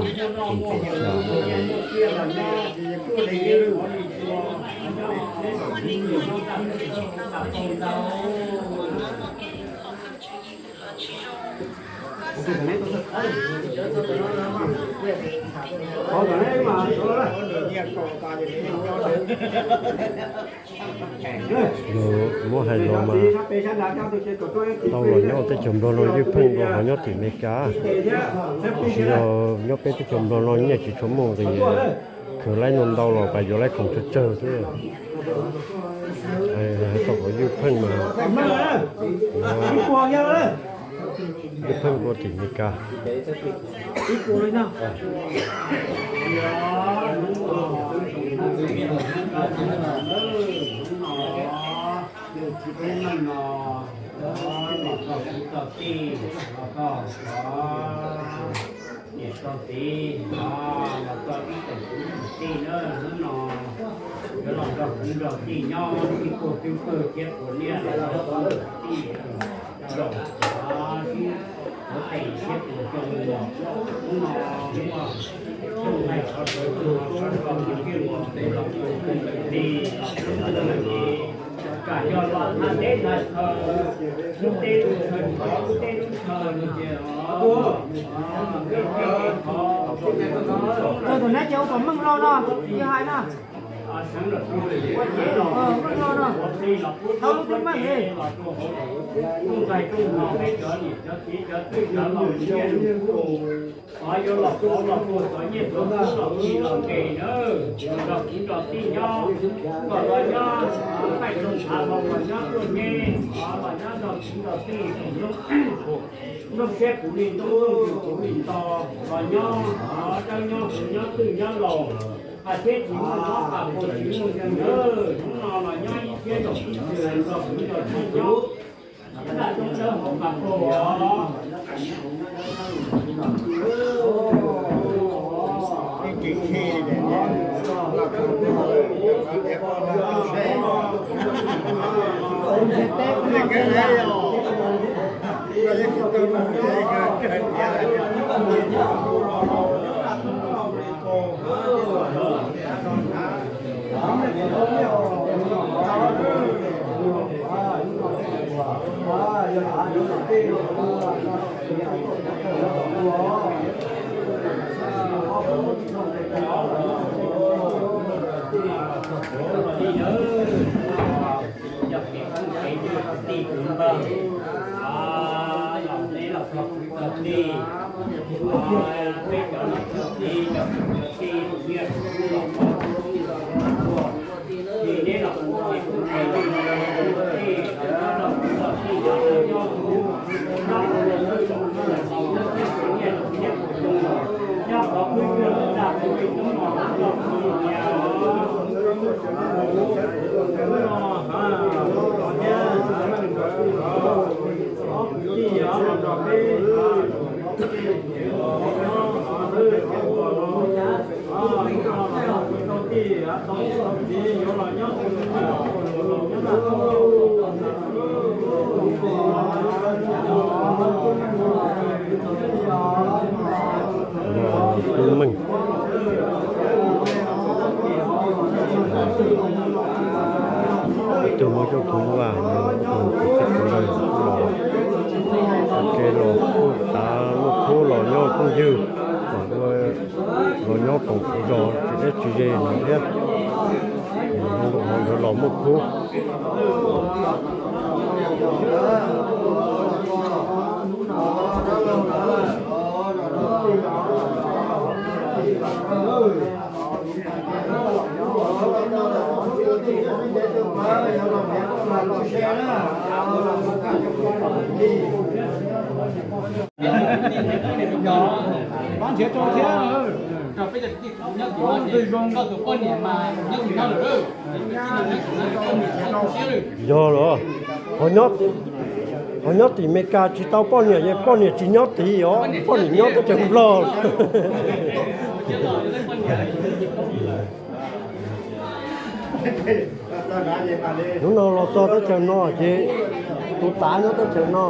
Tseem tawm xyas. Yog muab hais los mas tau los nyob teb chaws Nplog no ywj pheej dua qhov nyob tim Amelikas. Tiam sis yog nyob peb teb chaws Nplog no nyiaj tsis tshua muaj nqis, khwv laib ntau ntau los pas yuav laib khoom tsawg tsawg xwb. Tau qhov ywj pheej mas ywj pheej dua tim Amelikas. Niam txo txiv, los txo ib tsoom kwv tsoom tij na, hnub no yuav los nrog kwv nrog tij nyob ib puag twb pawg thiab puas niaj los txo kwv tij zaum xyov sib tuav tes thiab tuav coo los hnub no hnub no xyoo hais qhov sawv tuag sawv rau tus ntiag mus tes los tus kwv tus tij los hnub no ces kam yog los thaj teb thaj chaw, lub teb lub chaw thov lub teb lub chaw no ces os, lub teb thov tus nab ces ua kom meej hlo no, yog hais no. Meej hlo no, thov lub teb meej li. Os, yuav los pov los puag txov nyiaj txov kub los txi los ntes na, nrog kwv nrog tij nyob, los los nyob, qaij rau tshav los los nyob tuaj neb, los nyob nrog kwv nrog tij, nplooj siab kuv li ntuj, nplooj siab kuv li nto, los nyob, dawb nyob kuv nyob twj nyob laus, hais thiab tsis muaj mob tas pua tsis muaj yawg nawb, hnub no los nyob ib thiab nrog kwv nrog tij nyob. Nyob nram roob dawb Tus meej, tus muaj coob tus vaj, tus tib tus ntawd los, ces los tav muaj khub los nyob phooj ywg, kom ua los nyob koom zos tsis deb tsis ze no thiab. Ho nkawd los muaj khub. Yog los, qhov nyob tim Meskas tsis tau poj niam, poj niam tsis nyob tid os, poj niam nyob teb chaws Nplog. Hnub no los txog teb chaws no ces tus tav nyob teb chaws no.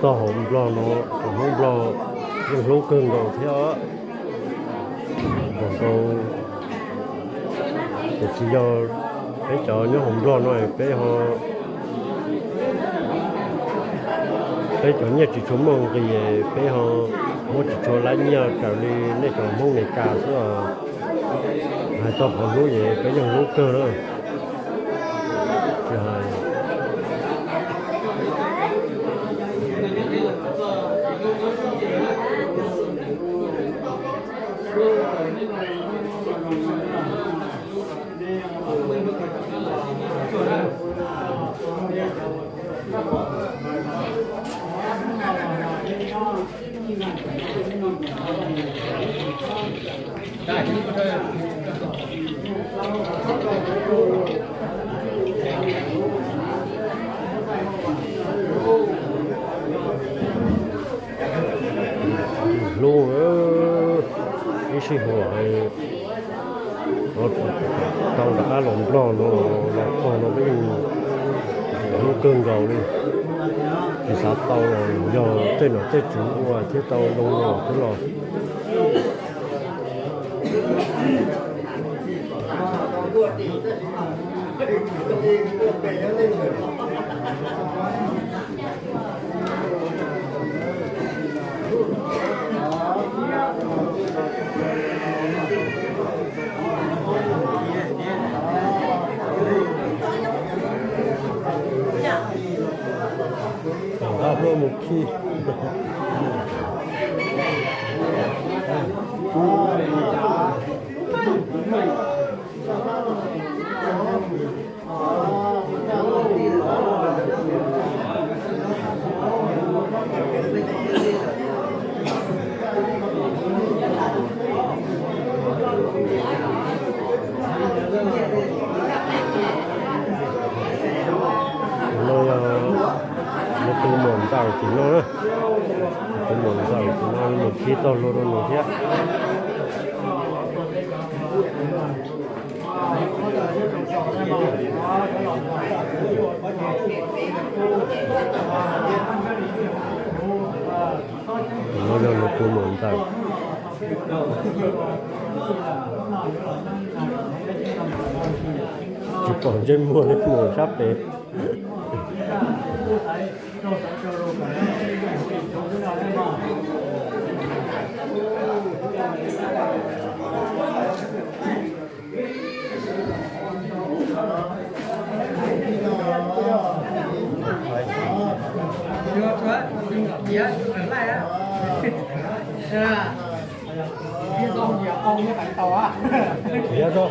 Txoj hauv Nplog no, hauv Nplog yeej hlub kawg nkaus thiab. Nkaus, tiam sis yog peb cov nyob hauv Nplog no peb ho, peb cov nyiaj tsis tshua muaj nqis, peb ho muab tsis tshua laib nyiaj raws li nej cov Hmoob Meskas xwb. Hais txog qhov hlub ces peb yeej hlub kawg na. Hlub, ib sij huam tau rov qab los Nplog no, los txog no peb yeej hlub kawg nkaus li. Tsis xav tau los yog tej nom tej tswv ua thiab tau zoo los thiab los. Tab luaj mus khi. No yog lawv tus muam ntxawm tim no na. Tus muam ntxawm tim no mus khi txog hluas rau nws thiab. No yog lawv tus muam ntxawm. Tsis pom ntsej muag li, mus sab pem. Yog tau.